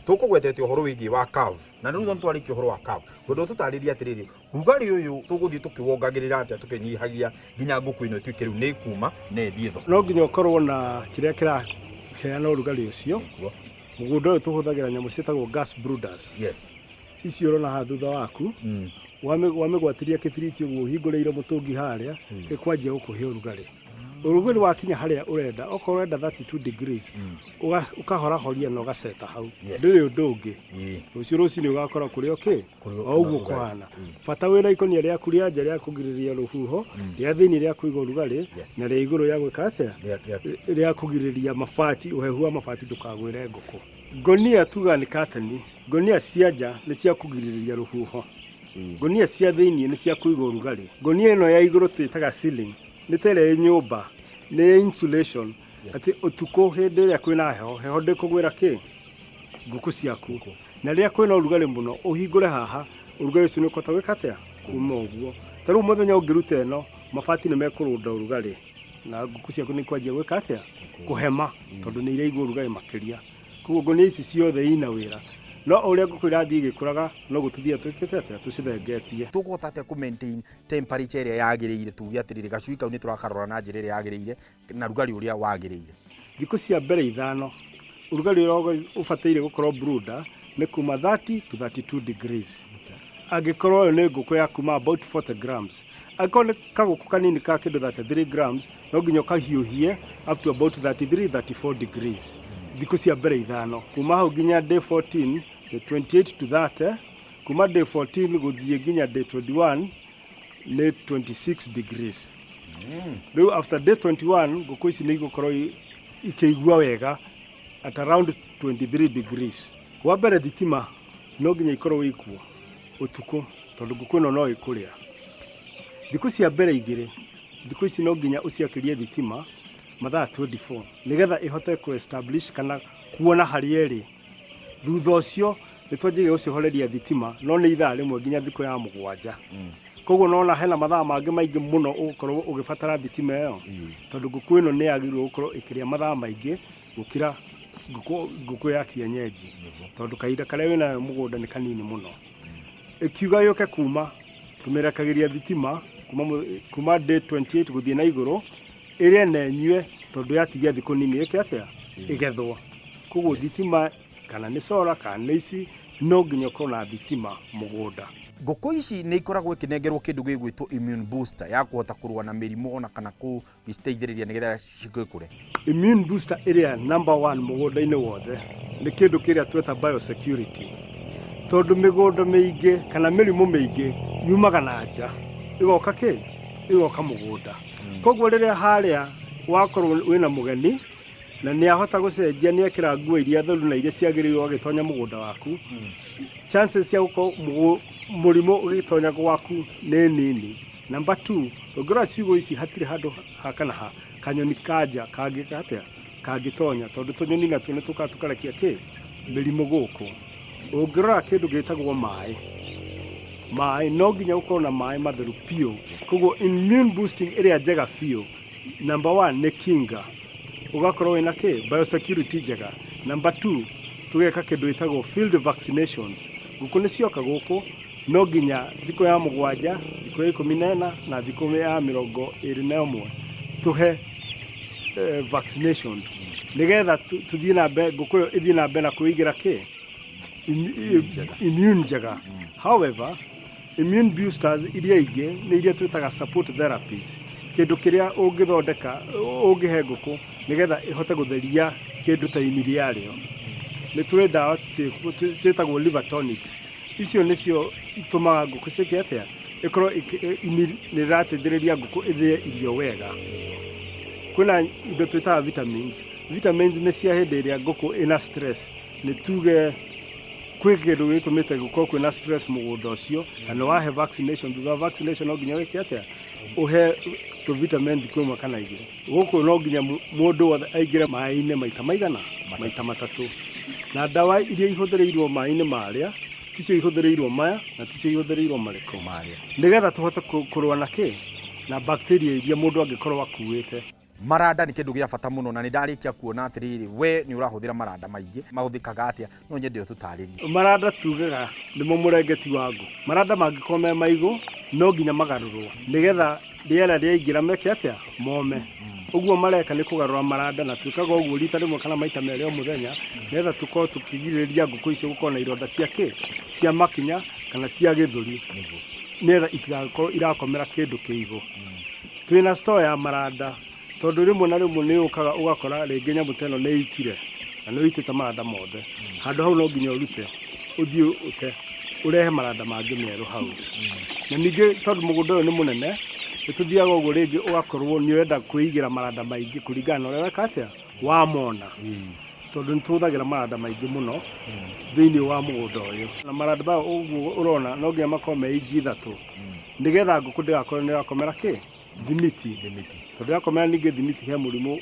Tũkũgwetete ũhoro wĩgiĩ wa curve na rĩu nĩ twarĩkia ũhoro wa curve. Ngwenda ũtũtarĩrie atĩrĩrĩ, rugarĩ ũyũ tũgũthiĩ tũkĩwongagĩrĩra atĩa tũkĩnyihagia nginya ngũkũ ĩno ĩtuĩke rĩu nĩ ĩkuma na ĩthiĩ thoko? No nginya ũkorwo na kĩrĩa kĩraheana ũrugarĩ ũcio. Nĩguo. Mũgũnda ũyũ tũhũthagĩra nyamũ ciĩtagwo gas brooders. Icio ũrona haha thutha waku, wamĩgwatĩria kĩbiriti ũguo ũhingũrĩire mũtũngi harĩa, ĩkwanjia gũkũhe ũrugarĩ. Ũrugarĩ wakinya harĩa ũrenda, okorwo ũrenda 32 degrees, ũkahorahoria na ũgaceta hau. Ndũrĩ ũndũ ũngĩ. Rũciũ rũcinĩ ũgakora kũrĩ o kĩ? O ũguo kũhana. Bata wĩna ikũnia rĩaku rĩa nja rĩa kũgirĩrĩria rũhuho, rĩa thĩinĩ rĩa kũiga ũrugarĩ, na rĩa igũrũ rĩa gwĩka atĩa? Rĩa kũgirĩrĩria mabati, ũhehu wa mabati ndũkagwĩre ngũkũ. Ngũnia tugaga nĩ kateni, ngũnia cia nja nĩ cia kũgirĩrĩria rũhuho, ngũnia cia thĩinĩ nĩ cia kũiga ũrugarĩ. Ngũnia ĩno ya igũrũ twĩtaga ceiling, nĩ ta ĩrĩa ĩ nyũmba, nĩ ya insulation, atĩ ũtukũ hĩndĩ ĩrĩa kwĩna heho, heho ndĩkũgwĩra kĩ? Ngũkũ ciaku. Na rĩrĩa kwĩna ũrugarĩ mũno, ũhingũre haha, ũrugarĩ ũcio nĩ ũkũhota gwĩka atĩa? Kuma ũguo. Ta rĩu mũthenya ũngĩruta ĩno, mabati nĩ mekũrũnda ũrugarĩ na ngũkũ ciaku nĩ ikwanjia gwĩka atĩa? Kũhema, tondũ nĩ iraigua ũrugarĩ makĩria. Koguo ngũnia ici ciothe ina wĩra. No o ũrĩa ngũkũ irathiĩ igĩkũraga, noguo tũthiaga twĩkĩte atĩa? Tũcithengetie. Tũkũhota atĩa kũ maintain temperature ĩrĩa yagĩrĩire tuge atĩrĩrĩ gacui kau nĩ tũrakarora na njĩra ĩrĩa yagĩrĩire na rugarĩ ũrĩa wagĩrĩire? Thikũ cia mbere ithano, ũrugarĩ ũrĩa ũbataire gũkorwo brooder nĩ kuma 30 to 32 degrees. Angĩkorwo ĩyo nĩ ngũkũ ya kuma about 40 grams. Angĩkorwo nĩ kagũkũ kanini ka kĩndũ 33 grams, no nginya ũkahiũhie up to about 33, 34 degrees. Thikũ cia mbere ithano. Kuma hau nginya day 14, nĩ 28 to 30. Kuma day 14 gũthiĩ nginya day 21 nĩ 26 degrees. Rĩu after day 21 ngũkũ ici nĩ igũkorwo ikĩigua wega at around 23 degrees. Wa mbere thitima no nginya ikorwo ikuo ũtukũ tondũ ngũkũ ĩno no ĩkũrĩa. Thikũ cia mbere igĩrĩ, thikũ ici no nginya ũciakĩrie thitima mathaa 24 nĩgetha ĩhote kũ establish kana kuona harĩa ĩrĩ. Thutha ũcio nĩ twanjagia gũcihoreria thitima no nĩ ithaa rĩmwe nginya thikũ ya mũgwanja. Koguo nona hena mathaa mangĩ maingĩ mũno ũgũkorwo ũgĩbatara thitima ĩyo tondũ ngũkũ ĩno nĩ yagĩrĩirwo gũkorwo ĩkĩrĩa mathaa maingĩ gũkĩra ngũkũ ya kienyeji tondũ kahinda karĩa wĩnayo mũgũnda nĩ kanini mũno. Ĩkiuga yũke kuma tũmĩrekagĩria thitima kuma day 28 gũthiĩ na igũrũ ĩrĩe na ĩnyue tondũ yatigia thikũ nini ĩke atĩa? Ĩgethwo. Koguo thitima kana nĩ solar kana nĩ ici no nginya ũkorwo na thitima mũgũnda. Ngũkũ ici nĩ ikoragwo ikĩnengerwo kĩndũ gĩgwĩtwo immune booster ya kũhota kũrũa na mĩrimũ ona kana kũciteithĩrĩria nĩgetha cigĩkũre. Immune booster ĩrĩa number one mũgũnda-inĩ wothe nĩ kĩndũ kĩrĩa tweta biosecurity. Tondũ mĩgũnda mĩingĩ kana mĩrimũ mĩingĩ yumaga na nja ĩgoka kĩ? Ĩgoka mũgũnda. Koguo rĩrĩa harĩa wakorwo wĩna mũgeni na nĩ ahota gũcenjia nĩ ekĩra nguo iria theru na iria ciagĩrĩirwo agĩtonya mũgũnda waku, chances cia gũkorwo mũrimũ ũgĩtonya gwaku nĩ nini. Number two, ũngĩrora ciugũ ici hatirĩ handũ ha kana ha kanyoni ka nja kangĩka atĩa? Kangĩtonya tondũ tũnyoni natuo nĩ tũkaga tũkarekia kĩ? Mĩrimũ gũkũ. Ũngĩrora kĩndũ gĩtagwo maĩ, maĩ no nginya ũkorwo na maĩ matheru biũ. Koguo immune boosting ĩrĩa njega biũ, number one nĩ kinga, ũgakorwo wĩna kĩ? Biosecurity njega. Number two, tũgeka kĩndũ gĩtagwo field vaccinations. Ngũkũ nĩ cioka gũkũ, no nginya thikũ ya mũgwanja, thikũ ya ikũmi na ĩna na thikũ ya 21 tũhe vaccinations nĩgetha tũthiĩ na mbere, ngũkũ ĩyo ĩthiĩ na mbere na kwĩigĩra kĩ? Immune njega. However, immune boosters iria ingĩ nĩ iria twĩtaga support therapies, kĩndũ kĩrĩa ũngĩthondeka, ũngĩhe ngũkũ nĩgetha ĩhote gũtheria kĩndũ ta ini rĩarĩo. Nĩ tũrĩ ndawa ciĩtagwo liver tonics. Icio nĩcio itũmaga ngũkũ ciĩke atĩa? Ĩkorwo ini nĩ rĩrateithĩrĩria ngũkũ ĩthĩe irio wega. Kwĩna indo twĩtaga vitamins. Vitamins nĩ cia hĩndĩ ĩrĩa ngũkũ ĩna stress. Nĩ tuge kwĩ kĩndũ gĩtũmĩte gũkorwo kwĩna stress mũgũnda ũcio na nĩ wahe vaccination. Thutha wa vaccination no nginya wĩke atĩa? Ũhe tũ vitamin thikũ ĩmwe kana igĩrĩ. Gũkũ no nginya mũndũ wothe aingĩre maĩ-inĩ maita maigana? Maita matatũ. Na ndawa iria ihũthĩrĩirwo maĩ-inĩ marĩa ticio ihũthĩrĩirwo maya na ticio ihũthĩrĩirwo marĩkũ? Marĩa. Nĩgetha tũhote kũrũa na kĩ? Na bacteria iria mũndũ angĩkorwo akuĩte. Maranda nĩ kĩndũ gĩa bata mũno na nĩ ndarĩkia kuona atĩrĩrĩ, we nĩ ũrahũthĩra maranda maingĩ. Mahũthĩkaga atĩa? No nyende ũtũtarĩrie. Maranda tugaga nĩmo mũrengeti wa ngũ. Maranda mangĩkorwo me maigũ no nginya magarũrwo nĩgetha rĩera rĩaingĩra meke atĩa? Mome. Ũguo mareka nĩ kũgarũra maranda na twĩkaga ũguo rita rĩmwe kana maita merĩ o mũthenya nĩgetha tũkorwo tũkĩgirĩrĩria ngũkũ icio gũkorwo na ironda cia kĩ? Cia makinya kana cia gĩthũri nĩgetha itigakorwo irakomera kĩndũ kĩigũ. Twĩna store ya maranda tondũ rĩmwe na rĩmwe nĩ ũkaga ũgakora rĩngĩ nyamũ ta ĩno nĩ ĩitire na nĩ ũitĩte maranda mothe. Handũ hau no nginya ũrute ũthiĩ ũte ũrehe maranda mangĩ merũ hau. Na ningĩ tondũ mũgũnda ũyũ nĩ mũnene nĩ tũthiaga ũguo rĩngĩ ũgakorwo nĩ ũrenda kwĩigĩra maranda maingĩ kũringana na ũrĩa weka atĩa wamona. Tondũ nĩ tũhũthagĩra maranda maingĩ mũno thĩinĩ wa mũgũnda ũyũ. Na maranda maya ũguo ũrona no nginya makorwo me inji ithatũ nĩgetha ngũkũ ndĩgakorwo nĩ ĩrakomera kĩ? Thimiti. Thimiti. Tondũ yakomera ningĩ thimiti he mũrimũ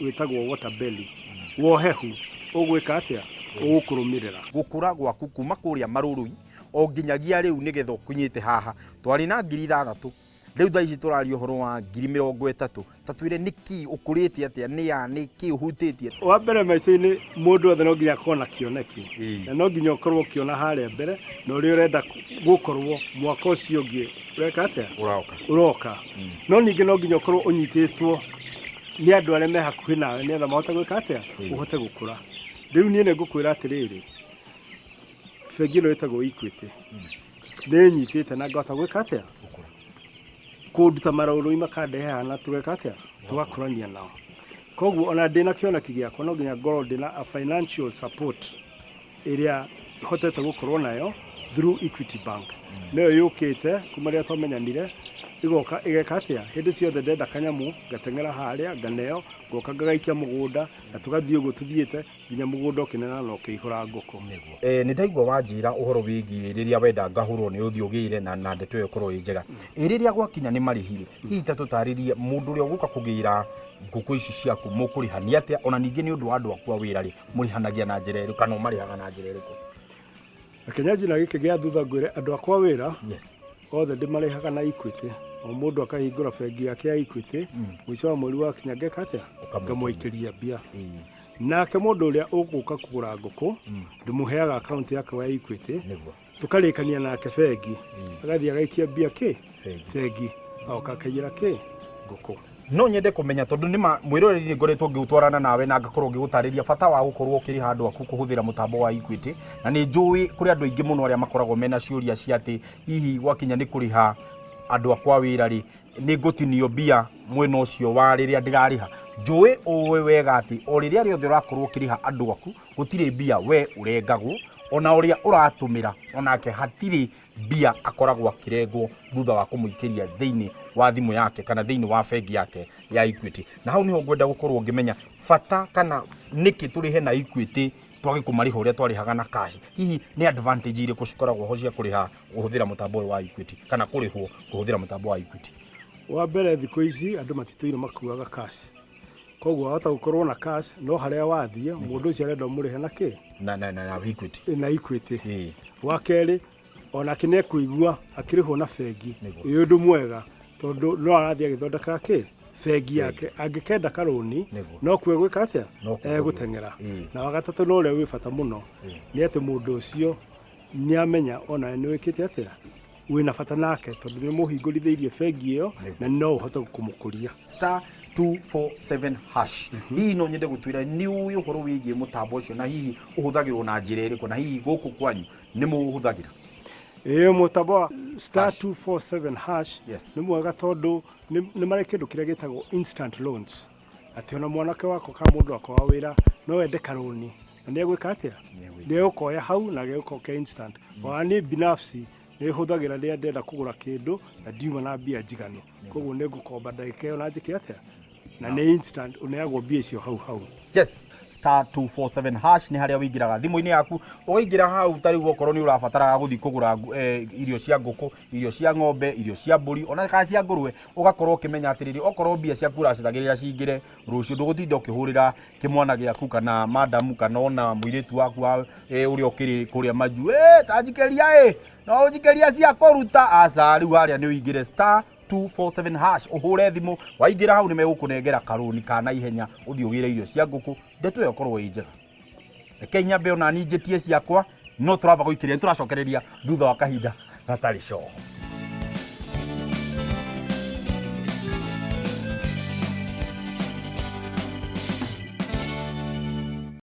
wĩtagwo water belly wa ũhehu ũgwĩka atĩa? Ũgũkũrũmĩrĩra. Gũkũra gwaku kuma kũrĩa marũrũi o nginyagia rĩu nĩgetha ũkinyĩte haha twarĩ na 6000 rĩu thaa ici tũraria ũhoro wa 30,000. Ta twĩre nĩkĩ ũkũrĩte atĩa, nĩ ya nĩkĩ ũhutĩtie? Wa mbere maica-inĩ mũndũ wothe no nginya akorwo na kĩoneki na no nginya ũkorwo ũkĩona harĩa mbere na ũrĩa ũrenda gũkorwo mwaka ũcio ũngĩ ũreka atĩa? Ũroka. Ũroka. No ningĩ no nginya ũkorwo ũnyitĩtwo nĩ andũ arĩa me hakuhĩ nawe nĩgetha mahote gwĩka atĩa? Ũhote gũkũra. Rĩu niĩ nĩ ngũkwĩra atĩrĩrĩ, bengi ĩno ĩtagwo Equity nĩ ĩnyitĩte na ngahota gwĩka atĩa? Kũnduta marũrũ makandehe haha na tũgeka atĩa? Tũgakũrania nao. Koguo ona ndĩna kĩoneki gĩakwa no nginya ngorwo ndĩna a financial support ĩrĩa hotete gũkorwo nayo through Equity Bank. Nĩyo yũkĩte kuma rĩrĩa twamenyanire ĩgoka ĩgeka atĩa? Hĩndĩ ciothe ndenda kanyamũ ngateng'era harĩa nganeo ngoka ngagaikia mũgũnda na tũgathiĩ ũguo tũthiĩte nginya mũgũnda ũkĩneneha na ũkĩihũra ngũkũ. Nĩ ndaigua wanjĩra ũhoro wĩgiĩ rĩrĩa wenda ngahũrwo nĩ ũthiĩ ũgĩre na ndeto ĩyo ĩkorwo ĩ njega. Ĩ rĩrĩa gwakinya nĩ marĩhi rĩ, hihi ta tũtarĩrie mũndũ ũrĩa ũgũka kũgĩra ngũkũ ici ciaku mũkũrĩhania atĩa? Ona ningĩ nĩ ũndũ wa andũ aku a wĩra rĩ, mũrĩhanagia na njĩra ĩrĩkũ kana ũmarĩhaga na njĩra ĩrĩkũ? Reke nyanjie na gĩkĩ gĩa thutha ngwĩre andũ akwa a wĩra Yes. othe ndĩmarĩhaga na Equity. O mũndũ akahingũra bengi yake ya Equity, mũico wa mweri wakinya ngeka atĩa? Ngamũikĩria mbia. Nake mũndũ ũrĩa ũgũka kũgũra ngũkũ, ndĩmũheaga akaunti yake ya Equity, tũkarĩkania nake bengi, agathiĩ agaikia mbia kĩ? Bengi. Agoka akaiyĩra kĩ? Ngũkũ. No nyende kũmenya tondũ nĩ ma mwĩroreri nĩ ngoretwo ngĩtwarana nawe na ngakorwo ngĩgũtarĩria bata wa gũkorwo ũkĩrĩha andũ aku kũhũthĩra mũtambo wa Equity, na nĩ njũĩ kũrĩ andũ aingĩ mũno arĩa makoragwo mena ciũria cia atĩ hihi gwakinya nĩ kũrĩha andũ akwa wĩra rĩ, nĩ ngũtinio mbia mwena ũcio wa rĩrĩa ndĩrarĩha. Njũĩ ũĩ wega atĩ o rĩrĩa rĩothe ũrakorwo ũkĩrĩha andũ aku gũtirĩ mbia we ũrengagwo, ona ũrĩa ũratũmĩra onake hatirĩ mbia akoragwo akĩrengwo thutha wa kũmũikĩria thĩinĩ wa thimũ yake kana thĩinĩ wa bengi yake ya Equity. Na hau nĩho ngwenda gũkorwo ngĩmenya bata kana nĩkĩ tũrĩhe na Equity twage kũmarĩha ũrĩa twarĩhaga na cash. Hihi nĩ advantage irĩkũ cikoragwo ho cia kũrĩha kũhũthĩra mũtambo ũyũ wa Equity kana kũrĩhwo kũhũthĩra mũtambo wa Equity? Wa mbere thikũ ici andũ matitũire makuaga cash. Koguo wahota gũkorwo na cash no harĩa wathiĩ mũndũ ũcio arenda ũmũrĩhe na kĩ? Na Equity. Na Equity. Wa kerĩ onake nĩ ekũigua akĩrĩhwo na bengi ĩ ũndũ mwega tondũ no arathiĩ agĩthondekaga kĩ? Bengi yake. Angĩkenda karũni no kuo egwĩka atĩa? Egũteng'era. Na wa gatatũ na ũrĩa wĩ bata mũno nĩ atĩ mũndũ ũcio nĩ amenya onawe nĩ wĩkĩte atĩa? Wĩna bata nake tondũ nĩ ũmũhingũrithĩirie bengi ĩyo na no ũhote kũmũkũria. Star 247 hash. Hihi no nyende gũtwĩra nĩ ũĩ ũhoro wĩgiĩ mũtambo ũcio na hihi ũhũthagĩrwo na njĩra ĩrĩkũ na hihi gũkũ kwanyu nĩ mũũhũthagĩra? Ĩĩ mũtambo wa star 247 hash nĩ mwega tondũ nĩ marĩ kĩndũ kĩrĩa gĩtagwo instant loans. Atĩ ona mwanake wakwa kana mũndũ wakwa wa wĩra no ende karũni na nĩ egwĩka atĩa? Nĩ egũkoya hau na gegũkorwo ke instant. Ona niĩ binafsi nĩ hũthagĩra rĩrĩa ndĩrenda kũgũra kĩndũ na ndiuma na mbia njiganu. Koguo nĩ ngũkomba ndagĩka ĩyo na njĩke atĩa? Na nĩ instant ũneagwo mbia icio hau hau. Yes, star 247 hash nĩ harĩa ũingĩraga thimũ-inĩ yaku, ũkaingĩra hau ta rĩu okorwo nĩ ũrabataraga gũthiĩ kũgũra irio cia ngũkũ, irio cia ng'ombe, irio cia mbũri ona kana cia ngũrwe, ũgakorwo ũkĩmenya atĩrĩrĩ, okorwo mbia ciaku ũracetagĩrĩra cingĩre rũciũ ndũgũtinda ũkĩhũrĩra kĩmwana gĩaku kana madamu kana ona mũirĩtu waku wa ũrĩa ũkĩrĩ kũrĩa majuu, ta njikĩria ĩ, no ũnjikĩria cia kũruta, aca, rĩu harĩa nĩ ũingĩre star *247 hash ũhũre thimũ. Waingĩra hau nĩ megũkũnengera karũni ka naihenya ũthiĩ ũgĩre irio cia ngũkũ, ndeto ĩyo ĩkorwo ĩ njega. Reke nyambe ona niĩ njĩtie ciakwa, no tũramba gũikĩria, nĩ tũracokereria thutha wa kahinda gatarĩ coho.